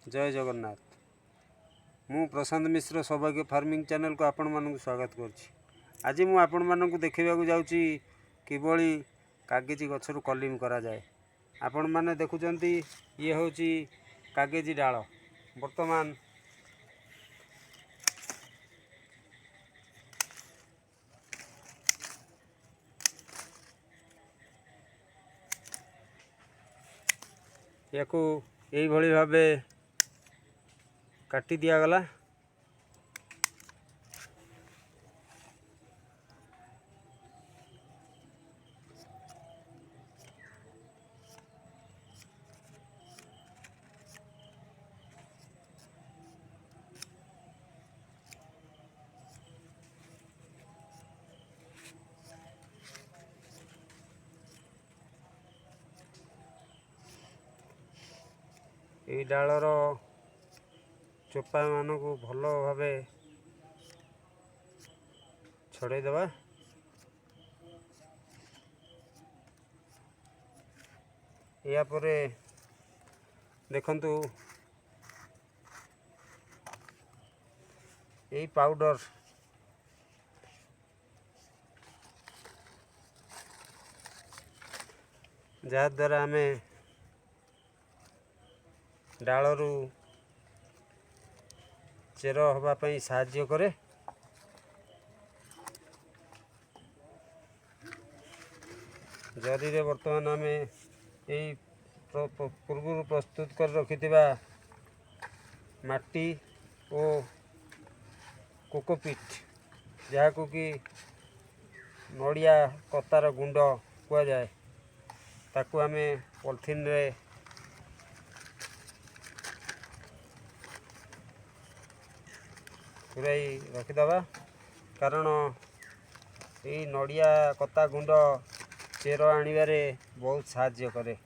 ଜୟ ଜଗନ୍ନାଥ। ମୁଁ ପ୍ରଶାନ୍ତ ମିଶ୍ର, ସୌଭାଗ୍ୟ ଫାର୍ମିଂ ଚ୍ୟାନେଲକୁ ଆପଣମାନଙ୍କୁ ସ୍ୱାଗତ କରୁଛି। ଆଜି ମୁଁ ଆପଣମାନଙ୍କୁ ଦେଖାଇବାକୁ ଯାଉଛି କିଭଳି କାଗେଜି ଗଛରୁ କଲିମି କରାଯାଏ। ଆପଣମାନେ ଦେଖୁଛନ୍ତି, ଇଏ ହେଉଛି କାଗେଜି ଡାଳ। ବର୍ତ୍ତମାନ ୟାକୁ ଏଇଭଳି ଭାବେ କାଟି ଦିଆଗଲା। ଏଇ ଡାଳର ଚୋପାମାନଙ୍କୁ ଭଲ ଭାବେ ଛଡ଼େଇ ଦେବା। ଏହାପରେ ଦେଖନ୍ତୁ, ଏଇ ପାଉଡ଼ର ଯାହାଦ୍ୱାରା ଆମେ ଡାଳରୁ ଚେର ହେବା ପାଇଁ ସାହାଯ୍ୟ କରେ। ଜରିରେ ବର୍ତ୍ତମାନ ଆମେ ଏଇ ପୂର୍ବରୁ ପ୍ରସ୍ତୁତ କରି ରଖିଥିବା ମାଟି ଓ କୋକୋପିଟ୍, ଯାହାକୁ କି ନଡ଼ିଆ କତାର ଗୁଣ୍ଡ କୁହାଯାଏ, ତାକୁ ଆମେ ପଲିଥିନରେ ପୂରାଇ ରଖିଦେବା, କାରଣ ଏଇ ନଡ଼ିଆ କତା ଗୁଣ୍ଡ ଚେର ଆଣିବାରେ ବହୁତ ସାହାଯ୍ୟ କରେ।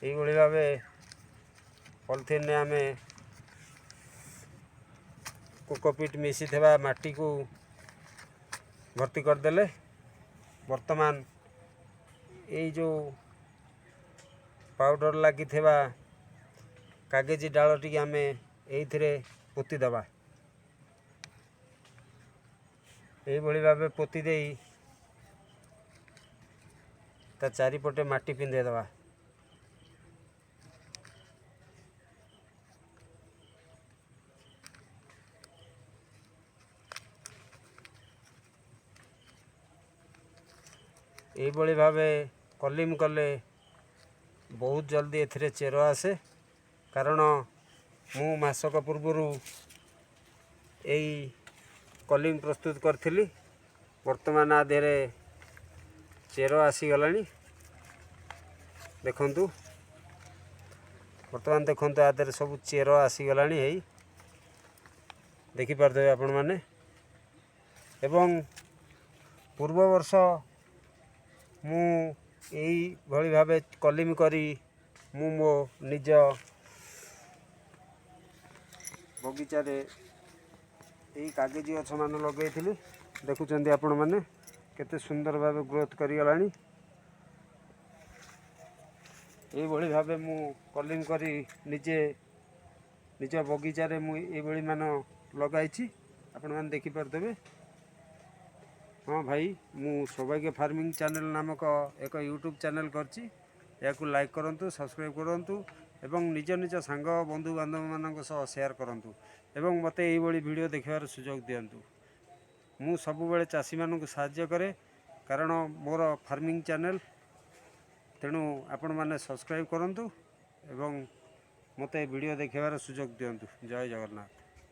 ଏଇଭଳି ଭାବେ ପଲିଥିନରେ ଆମେ କୋକୋପିଟ୍ ମିଶିଥିବା ମାଟିକୁ ଭର୍ତ୍ତି କରିଦେଲେ। ବର୍ତ୍ତମାନ ଏଇ ଯେଉଁ ପାଉଡ଼ର ଲାଗିଥିବା କାଗେଜି ଡାଳଟିକି ଆମେ ଏଇଥିରେ ପୋତିଦେବା। ଏଇଭଳି ଭାବେ ପୋତି ଦେଇ ତା ଚାରିପଟେ ମାଟି ପିନ୍ଧେଇ ଦେବା। ଏଇଭଳି ଭାବେ କଲିମ କଲେ ବହୁତ ଜଲ୍ଦି ଏଥିରେ ଚେର ଆସେ, କାରଣ ମୁଁ ମାସକ ପୂର୍ବରୁ ଏଇ କଲିମ ପ୍ରସ୍ତୁତ କରିଥିଲି। ବର୍ତ୍ତମାନ ଆ ଦେହରେ ଚେର ଆସିଗଲାଣି। ଦେଖନ୍ତୁ, ବର୍ତ୍ତମାନ ଦେଖନ୍ତୁ, ଆ ଦେହରେ ସବୁ ଚେର ଆସିଗଲାଣି। ଏଇ ଦେଖିପାରୁଥିବେ ଆପଣମାନେ। ଏବଂ ପୂର୍ବ ବର୍ଷ ମୁଁ ଏଇଭଳି ଭାବେ କଲିମି କରି ମୁଁ ମୋ ନିଜ ବଗିଚାରେ ଏଇ କାଗେଜି ଗଛମାନ ଲଗାଇଥିଲି। ଦେଖୁଛନ୍ତି ଆପଣମାନେ, କେତେ ସୁନ୍ଦର ଭାବେ ଗ୍ରୋଥ୍ କରିଗଲାଣି। ଏଇଭଳି ଭାବେ ମୁଁ କଲିମି କରି ନିଜେ ନିଜ ବଗିଚାରେ ମୁଁ ଏଇଭଳି ମାନ ଲଗାଇଛି। ଆପଣମାନେ ଦେଖିପାରୁଥିବେ। ହଁ ଭାଇ, ମୁଁ ସୌଭାଗ୍ୟ ଫାର୍ମିଂ ଚ୍ୟାନେଲ୍ ନାମକ ଏକ ୟୁଟ୍ୟୁବ୍ ଚ୍ୟାନେଲ୍ କରିଛି। ଏହାକୁ ଲାଇକ୍ କରନ୍ତୁ, ସବସ୍କ୍ରାଇବ୍ କରନ୍ତୁ ଏବଂ ନିଜ ନିଜ ସାଙ୍ଗ ବନ୍ଧୁବାନ୍ଧବମାନଙ୍କ ସହ ସେୟାର କରନ୍ତୁ ଏବଂ ମୋତେ ଏଇଭଳି ଭିଡ଼ିଓ ଦେଖିବାର ସୁଯୋଗ ଦିଅନ୍ତୁ। ମୁଁ ସବୁବେଳେ ଚାଷୀମାନଙ୍କୁ ସାହାଯ୍ୟ କରେ, କାରଣ ମୋର ଫାର୍ମିଂ ଚ୍ୟାନେଲ୍। ତେଣୁ ଆପଣମାନେ ସବସ୍କ୍ରାଇବ୍ କରନ୍ତୁ ଏବଂ ମୋତେ ଭିଡ଼ିଓ ଦେଖିବାର ସୁଯୋଗ ଦିଅନ୍ତୁ। ଜୟ ଜଗନ୍ନାଥ।